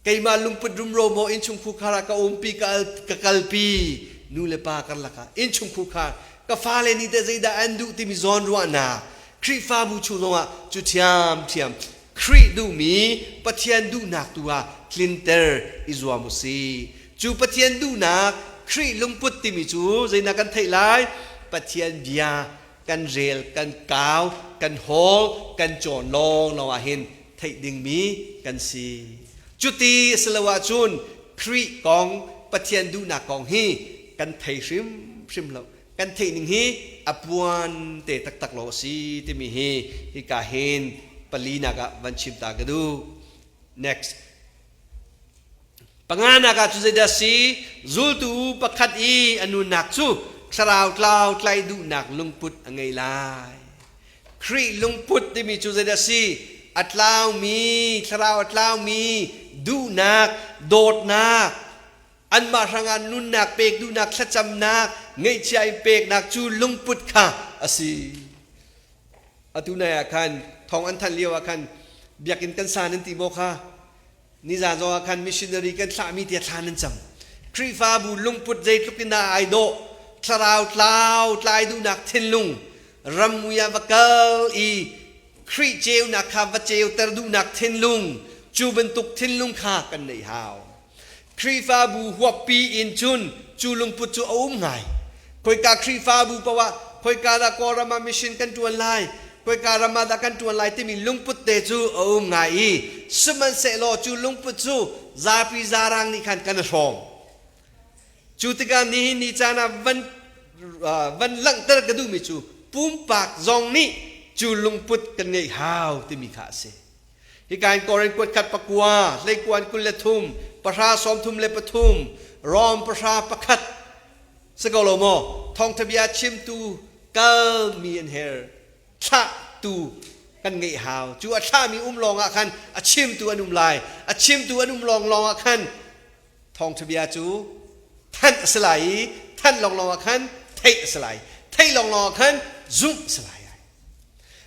Keimah lungput rumro maw innchungkhar ah ka umpi, ka kalpi? Nu le pa karlak ah innchungkhar ka fale nih teh zeidah an duh timi zawnruahnak Khrihfabu chung zongah cu ṭhiamṭhiam Khrih duhmi Pathian duhnak tu ah tlinter i zuam u sih. Cu Pathian duhnak Khrih lungput timi cu zeidah kan theih lai? Pathian bia kan rel, kan kau, kan hawl, kan cawn lawnglawng ah hin theih dingmi kan si. Cuti a si lo ahcun Khrih kong, Pathian duhnak kong hi kan thei hrimhrim lo. Kan theih ning hi a puan te taktak lo a si timi hi hika hin palinak ah van chim ta ka duh. Next. Panganak ah cu zeidah si? Zultu pakhat i a nunnak cu thlarau tlau tlaih duhnak lungput a ngei lai. Khrih lungput timi cu zeidah si? A tlaumi, thlarau a tlaumi duhnak, dawtnak, anmah hrangah nunnak pek duhnak, thlacamnak, ngaihchia in peknak cu lungput kha a si. Atu nai ah khan thawng an thanh lio ah khan biakinn kan sa nan ti maw kha? Nizan zong ah khan missionary kan thlahmi tia thla nan cam. Khrihfabu lungput zeitluk in dah ai dawh, thlarau tlau tlai duhnak thinlung, rammui ah va kal i Khrih ceunak kha va ceuter duhnak thinlung, cu bantuk thinlung kha kan neih hau. Khrihfabu huappi in cun cu lungput cu a um ngai. Khoika Khrihfabu paoh ah khoika dah Kawlram ah mission kan ṭuan lai, khoika ram ah dah kan ṭuan lai timi lungput te cu a um ngai i sihmanhsehlaw cu lungput cu zapi zarang nih khan kan i hrawm. Cu tikah nihin ni caan ah van van langhter ka duhmi cu pumpak zong nih cu lungput kan ngeih hau timi kha a si. Hika in Korin kuat khat pakua, hleikuan 23, pahra 33, Rom pahra pakhat si ko lo maw? Thawngtha bia chimtu kal mi an her thlahtu kan ngeih hau. Cu a thlahmi um lawng ah khan a chimtu an um lai. A chimtu an um lawng lawng ah khan thawngtha bia cu thanh a si lai i thanh lawnglawng ah khan theih a si lai. Theih lawnglawng ah khan zumh a si lai.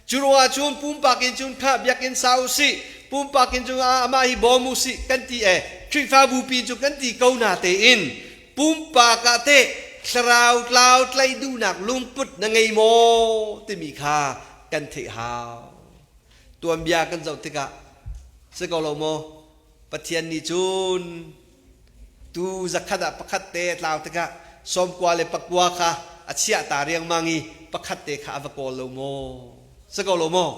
Cu ruangah cun pumpak in cun kha biakinn sa u sih, pumpak in cun amah hi bawm u sih kan ti e, Khrihfabu pi cu kan ti ko na tein pumpak ah teh thlarau tlau tlaih duhnak lungput na ngei maw timi kha kan theih hau. Tuanbia kan zoh tikah si ko lo maw? Pathian nih cun Tu zakhat ah pakhat te a tlau tikah 99 kha a chiah ta riangmang i pakhat te kha a va kawl lo maw? Si ko lo maw?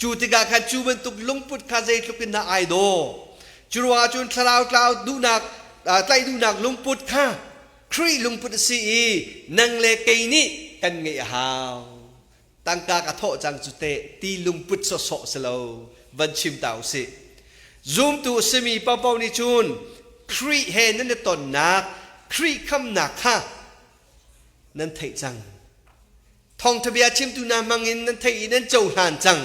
Cu tikah khan cu bantuk lungput kha zeitluk in dah ai daw. Cu ruangah cun thlarau tlau duhnak tlaih duhnak lungput kha Khrih lungput a si i nang le kei nih kan ngeih a hau. Tangka ka thawh cang cu teh ti lungput sawsawh si lo van chim ta usih. Zumtu a simi paohpaoh nih cun Khrih he nan i tonnak, Khrih khamnak kha nan theih cang. Thawngṭha bia chimtu hna hmangin nan theih i nan cohlan cang.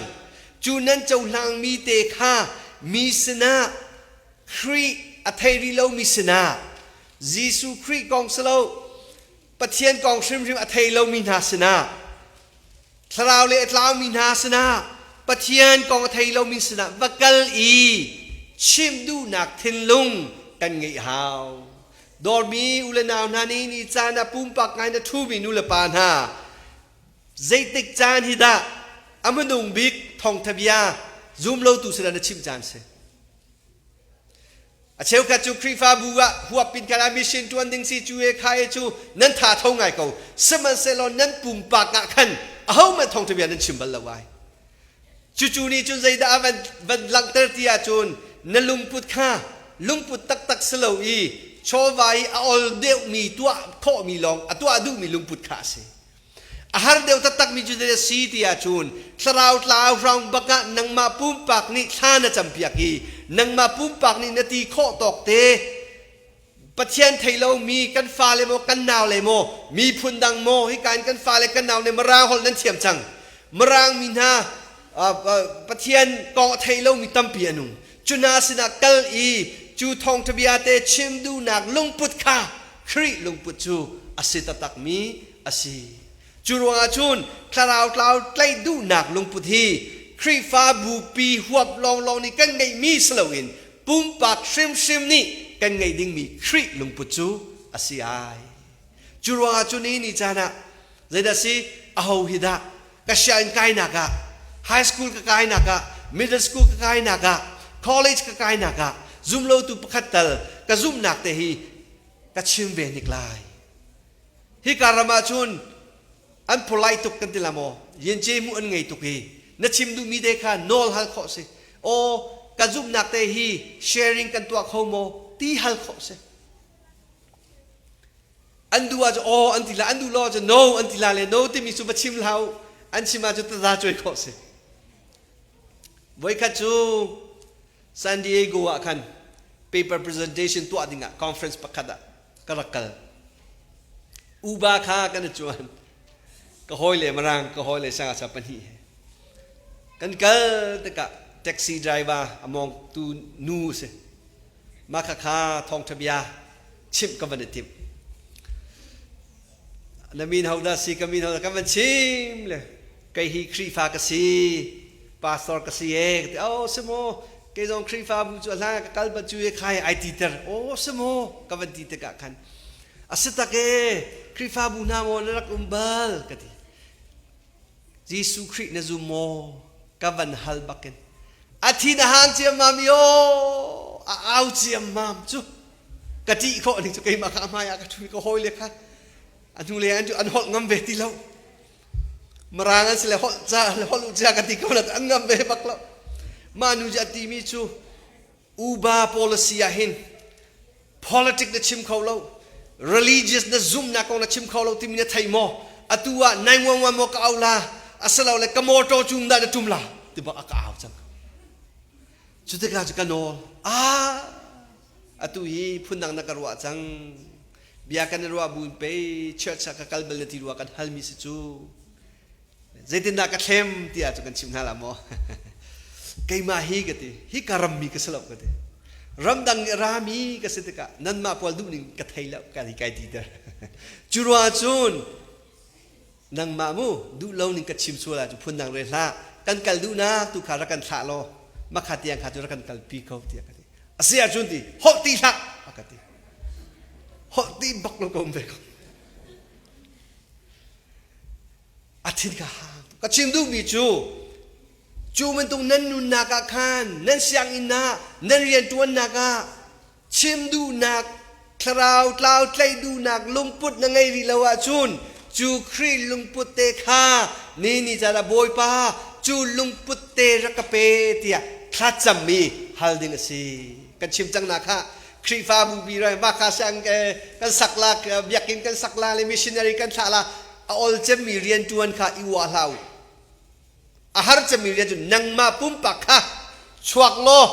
Cu nan cohlangmi te kha mi sinah Khrih a thei rih lomi sinah Jesuh Khrih kong si lo Pathian kong hrimhrim a thei lomi hna sinah thlarau le a tlaumi hna sinah Pathian kong a thei lomi sinah va kal i chimh duhnak thinlung kan ngeih hau. Dawrmi u le nau hna nih ni caan ah pumpak ngai na ṭhumi nu le pa hna zeitik caan hi dah a hmanung bik thawngṭha bia zum lotu sinah na chimh caan si? A cheukhat cu Khrihfabu ah huap in khan mission ṭuan ding si cu e kha e cu nan tha tho ngai ko. Sihmanhsehlaw nan pumpak ah khan ahohmanh thawngṭha bia nan chim bal lo ai. Cucu nih cun zeidah a van langhter ti ahcun na lungput kha lungput taktak si lo i chawva i a ol deuhmi tuah khawhmi lawng a tuah duhmi lungput kha a si. A har deuh taktakmi cu zei a si ti ahcun thlarau tlau hram bak ah nangmah pumpak nih thla na campiak i nangmah pumpak nih na ti khawh tawk te Pathian thei lomi kan fale maw kan naule maw miphun dang maw hika in kan fale kan naule Mirang holh nan thiam cang. Mirang mi hna Pathian kong a thei lomi tampi an um. Cu hna sinah kal i cu thawngṭha bia te chim duhnak lungput kha Khrih lungput cu a si taktakmi a si. Cu ruangah cun thlarau tlau tlaih duhnak lungput hi Khrihfa bupi huap lawnglawng nih kan ngeihmi si loin pumpak hrimhrim nih kan ngeih dingmi Khrih lungput cu a si ai. Cu ruangah cun ni ni caan ah zeidah si aho hi dah ka sianginn kainak ah high school ka kainak ah middle school ka kainak ah college ka kainak ah zumlotu pakhat tal ka zumhnak te hi ka chim ve hnik lai. Hika ram ah cun an polite tuk kan ti la maw yen mu an ngei tuk hi na chim duhmi te kha nawl hal khawh si aw ka zumhnak te hi sharing kan tuah kho maw ti hal khawh si an duh ah cu aw an ti la an duh lo ah cu no an ti la le no timi cu va chim hlah u an chim ah cu taza cuai khawh si voikhat cu San Diego ah khan paper presentation tuah dingah conference pakhat ah ka rak kal. Uba kha kan i cuan. Ka hawi le Mirang ka hawi le sangasa pahnih he. Kan kal tikah taxi driver a mawngtu nu si. Mah kha kha thawngtha bia chimh ka van i timh. Na min hodah si ka min hodah kan van chim le kei hi Khrihfa ka si pastor ka si e ka ti oh si maw kei zong Khrihfabu cu a hlan ka kal bat cu e khai ai ti ter oh si maw ka van ti tikah khan a si tak e Khrihfabu hna maw na rak um bal ka ti Jesuh Khrih na zum maw ka van hal bakin a thi na hang ciammam i aw a au ciammam cu ka ṭih khawh ning cu keimah kha a hmai ah ka ṭhu ka hawile kha a hnulei an cu an holh ngam ve ti lo Mirang an si le holh ca le holh u cia ka ti ko na an ngam ve bak lo mah nu cu a timi cu uba policy ah hin politic na chim kho lo religious na zumnak kong na chim kho lo timi na thei maw atu ah 911 maw ka au la asilo le ka motor cung dah na tum la ti bak a ka au cang cu tikah cu ka nawl ah atu hi phundang na ka ruah cang bia kan i ruah buin pei church ah ka kal bal na ti rua kan halmi si cu zeitindah ka thlem tiah cu kan chim hna la maw keimah hi ka ti hi ka rammi ka si lo ka ti ramdang nih rami ka si tikah nanmah pawl duh ning ka thei lo ka ti kai ti ter cu ruang cun nangmah mu duh lo ning ka chim sual ah cu phundang re hlah kan kal duhnak tu kha rak kan thlah law makha tiang kha cu rak kan kalpi ko tiah ka ti a si ahcun ti holh ti hlah a ka ti holh ti bak lo ka um ve ko a thin ka hang ka chim duhmi cu cu bantuk nan nunnak ah khan nan sianginn ah nan rianṭuannak ah chim duhnak thlarau tlau tlaih duhnak lungput na ngei rih lo ahcun cu Khrih lungput te kha ni ni caan ah Bawipa cu lungput te rak ka pe tiah thlacam i hal ding a si kan chim cang na kha Khrihfabu bi rai mah kha siang kan sak la biakinn kan sak la le missionary kan thlah la a ol cemmi rian ṭuan kha i uah hlah u a har cemmi rian cu nangmah pumpak kha chuak law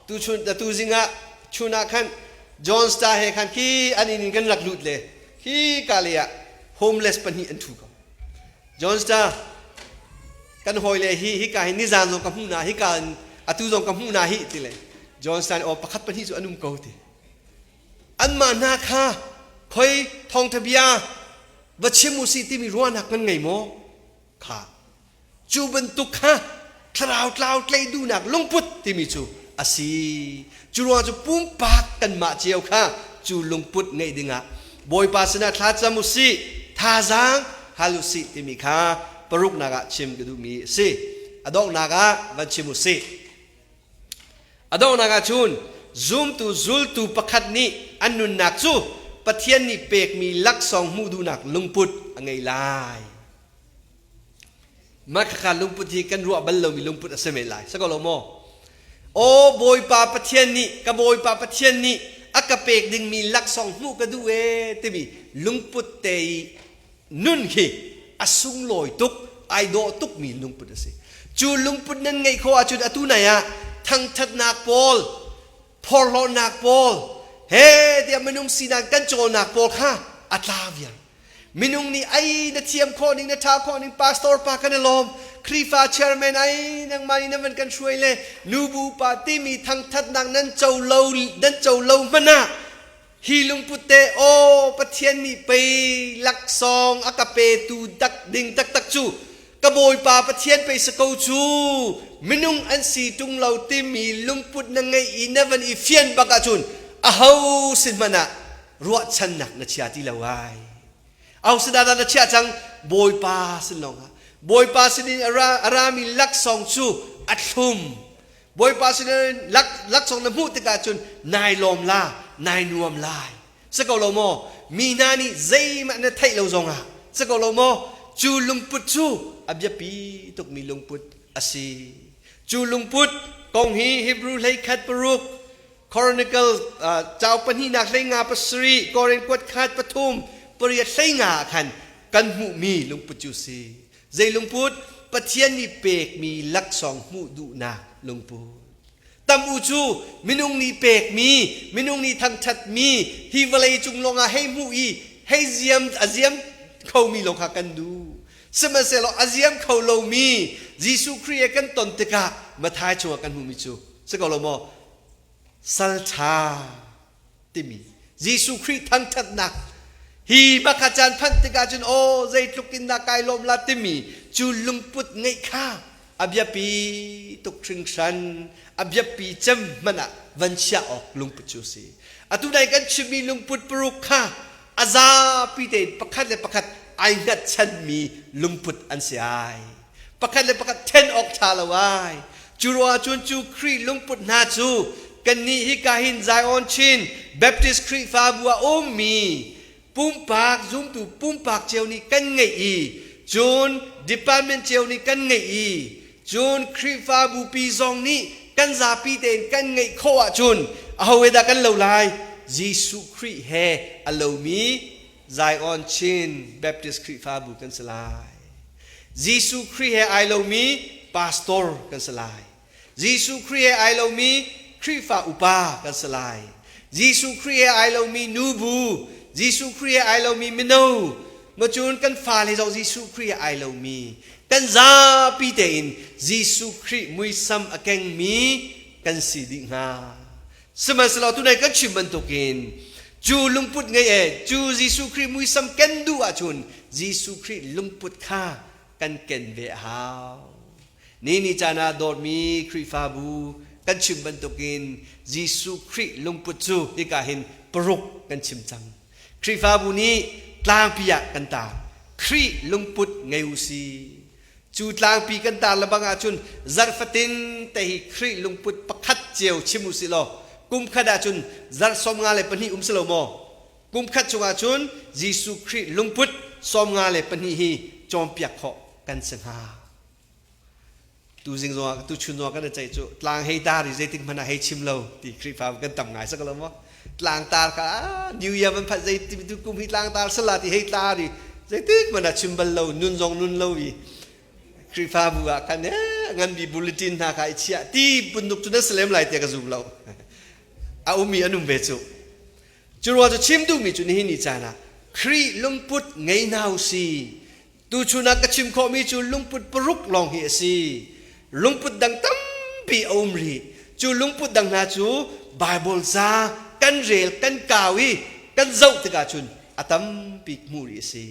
tu chun tu zing ah chun ah khan. John Star he khan khi an inn in kan rak lut le khi ka le ah homeless pahnih an ṭhu ko. John Star kan hawi le hi hika hi nizan zong ka hmuh na hika in atu zong ka hmuh na hi ti le John Star aw pakhat pahnih cu an um ko ti. Anmah hna kha khoi thawngtha bia va chim u sih timi ruahnak kan ngei maw? Kha cu bantuk kha thlarau tlau tlaih duhnak lungput timi cu a si. Cu ruang cu pumpak kanmah cio kha cu lungput ngeih dingah Bawipa sinah thla cam u sih, thazaang hal u sih timi kha paruknak ah chim ka duhmi a si. A donghnak ah van chim u sih. A donghnak ah cun zumtu zultu pakhat nih an nunnak cu Pathian nih pekmi laksawng hmuh duhnak lungput a ngei lai. Mah khakha lungput hi kan ruah bal lomi lungput a si men lai. Si ko lo maw? Aw Bawipa Pathian nih ka Bawipa Pathian nih a ka pek dingmi laksawng hmuh ka duh ee timi lungput te i nun khi a sunglawi tuk, ai dawh tukmi lungput a si. Cu lungput nan ngeih khawh ahcun atu nai ah thangthatnak pawl, phorhlawtnak pawl, he tiah minung sinak kan cawlnak pawl kha a tla viar. Minung nih ai na thiam khawh ning na ṭha khawh ning pastor pa kan i lawm Khrihfa chairman ai nangmah nih na van kan hruai le nubu pa timi thangthatnak nan co lo nan co lo hmanh ah hi lungput te aw Pathian nih pei laksawng a ka petu dak ding taktak cu ka Bawipa Pathian pei si ko cu minung an si ṭung lo timi lungput na ngeih i na van i fian bak ahcun aho sin hmanh ah ruahchannak na chia ti lo ai. Au sinah dah na chiah cang? Bawipa sin lawngah. Bawipa sinin a rami laksawng cu a thlum. Bawipa sinin laksawng na hmuh tikah cun nai lawm la, nai nuam lai. Si ko lo maw? Mi hna nih zeihmanh na theih lo zongah si ko lo maw? Cu lungput cu a biapi tukmi lungput a si. Cu lungput kong hi Hebrew 11 paruk Chronicle cauk pahnihnak 15 pasarih Korin kuat khat pathum pariat 15 ah khan kan hmuhmi lungput cu si. Zei lungput? Pathian nih pekmi laksawng hmuh duhnak lungput. Tam u cu minung nih pekmi, minung nih thangṭhatmi, hi vawlei cung lawngah hei hmuh i hei ziam a ziam khomi lawng kha kan duh. Sihmanhsehlaw a ziam kho lomi Jesuh Khrih he kan ton tikah Matthai chungah kan hmuhmi cu si ko lo maw? Salṭha timi Jesuh Khrih thangṭhatnak hi makha caan phanh tikah cun aw zeitluk in dah kai lawm la timi cu lungput ngeih kha a biapi tuk hringhran a biapi cem hmanh ah van chiah awk lungput cu a si. Atu nai kan chimmi lungput paruk kha a zapi tein pakhat le pakhat ai hngatchanmi lungput an si ai. Pakhat le pakhat then awk ṭha lo ai. Cu ruangah cun cu Khrih lungput hna cu kannih hika hin Zion Chin Baptist Khrihfabu ah ummi pumpak zumtu pumpak cio nih kan ngeih i cun department cio nih kan ngeih i cun Khrihfabu pi zong nih kan zapi tein kan ngeih khawh ahcun aho he dah kan lo lai? Jesuh Khrih he a lomi Zion Chin Baptist Khrihfabu kan si lai. Jesuh Khrih he ai lomi pastor kan si lai. Jesuh Khrih he ai lomi Khrihfa upa kan si lai. Jesuh Khrih he ai lomi nubu, Jesuh Khrih he ai lomi mino, macun kan fale zong Jesuh Khrih he ai lomi, kan zapi tein Jesuh Khrih muisam a kengmi kan si dih hnga. Sihmanhsehlaw tunai kan chim bantukin cu lungput ngei e cu Jesuh Khrih muisam ken duh ahcun Jesuh Khrih lungput kha kan ken ve a hau. Ni ni caan ah dawtmi Khrihfabu kan chim bantukin Jesuh Khrih lungput cu hika hin paruk kan chim cang. Khrihfabu nih tlangpi ah kan tar. Khrih lungput ngei u si. Cu tlangpi kan tar lebang ahcun zarh fatin te hi Khrih lungput pakhat cio chim u sih law kum khat ahcun zarh 52 um si lo maw? Kum khat chungah cun Jesuh Khrih lungput 52 hi cawnpiak khawh kan si hnga. Tu zing zongah tu chun zongah kan i ceih cu tlang hei tar i zeitik hmanh ah hei chim lo ti Khrihfa kan tam ngai sak lo maw? Tlang tar kha New Year van phanh zei tu kum hi tlang tar sala ti hei tlar i zeitik hmanh ah chim bal lo nun zong nun lo i Khrihfabu ah khan ngan bi bulletin hna kha i chiah ti bunuk cu na salem lai tiah ka zum lo. A ummi an um ve cu. Cu ruang cu chim duhmi cu nihin ni caan ah Khrih lungput ngei hna u si. Tuchun ah ka chim khawhmi cu lungput paruk lawng hi a si. Lungput dang tampi a um rih. Cu lungput dang hna cu Baibal ca kan rel kan kau i kan zoh tikah cun a tampi hmuh rih a si.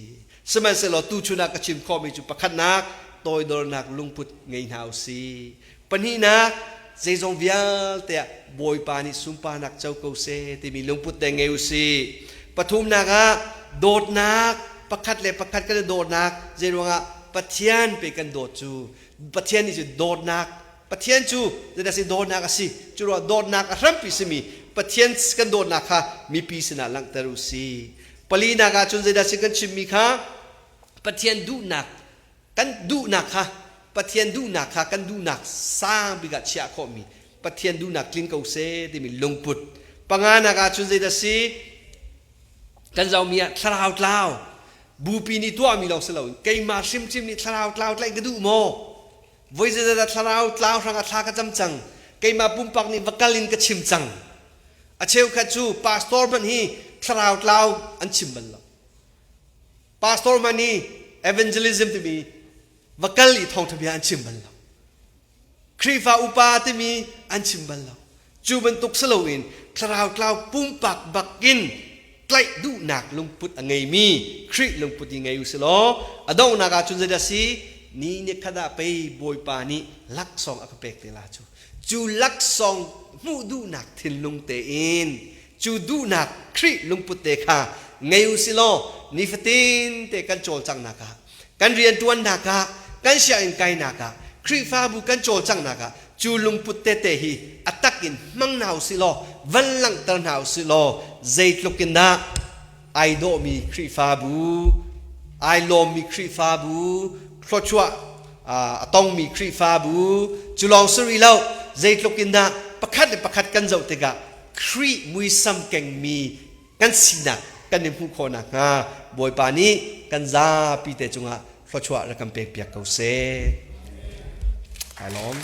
Sihmanhsehlaw tuchun ah ka chim khawhmi cu pakhatnak toidornak lungput ngei hna u si. Pahnihnak zeizong vialte ah Bawipa nih sunparnak co ko seh timi lungput te ngei u sih. Pathumnak ah dawtnak pakhat le pakhat kan i dawtnak zeiruangah Pathian pe kan dawt cu Pathian nih cu dawtnak Pathian cu zeidah si dawtnak a si cu ruah dawtnak a hrampi simi Pathian kan dawtnak kha mipi sinah langhter u si. Palinak ah cun zeidah si kan chimmi kha Pathian duhnak kan duhnak kha Pathian duhnak kha kan duhnak sang bik ah chiah khawhmi Pathian duhnak tling ko seh timi lungput. Panganak ah cun zeidah si? Kan zohmi ah thlarau tlau bupi nih tuahmi lawng si loin keimah hrimhrim nih thlarau tlau tlaih ka duh maw? Voi zeizat thlarau tlau hrangah thla ka cam cang. Keimah pumpak nih va kal in ka chim cang. A cheukhat cu pastor hmanh hi thlarau tlau an chim bal lo. Pastor hmanh hi evangelism timi va kal i thawngṭha bia an chim bal lo. Khrihfa upa timi an chim bal lo. Cu bantuk si loin thlarau tlau pumpak bakin tlaih duhnak lungput a ngeimi Khrih lungput i ngei u si law a donghnak ah cun zeidah si ni ni khat ah pei Bawipa nih laksawng a ka pek te la cu cu laksawng hmuh duhnak thinlung tein cu duhnak Khrih lungput te kha ngei u si law nifatin te kan cawlcanghnak ah kan rianṭuannak ah kan sianginn kainak ah Khrihfabu kan cawlcanghnak ah cu lungput tete hi a tak in hmang hna u sih law van langhter hna u sih law zeitluk in dah ai dawhmi Khrihfabu ai lawmmi Khrihfabu thluachuah a tongmi Khrihfabu cu lawng si rih lo zeitluk in dah pakhat le pakhat kan zoh tikah Khrih muisam kengmi kan sinak kan i hmuh khawh nakhnga Bawipa nih kan zapi te cungah thluachuah rak kan pekpiak ko seh. Kai lawm.